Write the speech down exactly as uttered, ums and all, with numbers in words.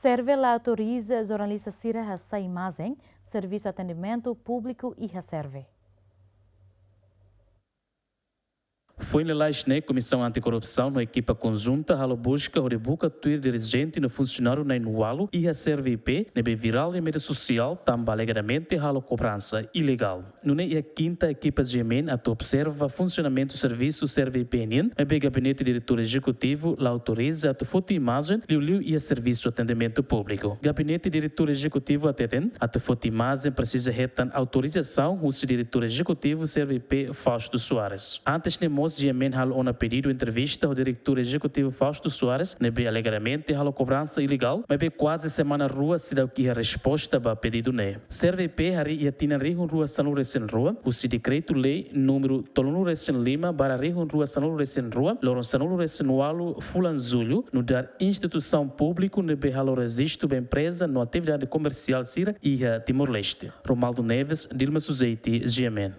Serve la autoriza jornalista sira hasai imajen servisu atendimentu públiku iha Serve. Foin lalais ne'e, Komisaun Antikorrupsaun ho ekipa konjunta halo buska hodi buka tuir dirijente no funsionáriu na'in-ualu iha Serve I P ne'ebé virál iha média sosiál tanba alegadamente halo kobransa ilegál. Nune'e iha kinta ekipa G M N atu observa funsionamentu servisu Serve I P nian, maibé gabinete diretór ezekutivu la autoriza atu foti imajen, liuliu iha servisu atendimentu públiku. Gabinete diretór ezekutivu hateten, atu foti imajen presiza hetan autorizasaun husi diretór ezekutivu Serve I P Fausto Soares. Antes ne'e mós G M N halo ona pedidu entrevista ho diretór ezekutivu Fausto Soares, ne'ebé alegadamente halo kobransa ilegál, maibé kuaze semana rua seidauk iha resposta ba pedidu ne'e. Serve I P harii iha tinan rihun rua sanulu resin rua, husi dekretu-lei númeru tolunulu resin lima barra rihun rua sanulu resin rua, loron sanulu resin ualu fulan Jullu, nu'udar instituisaun públiku ne'ebé halo rejistu ba empreza no atividade komersiál sira iha Timor-Leste. Romaldo Neves, Dilma Suzeiti, G M N.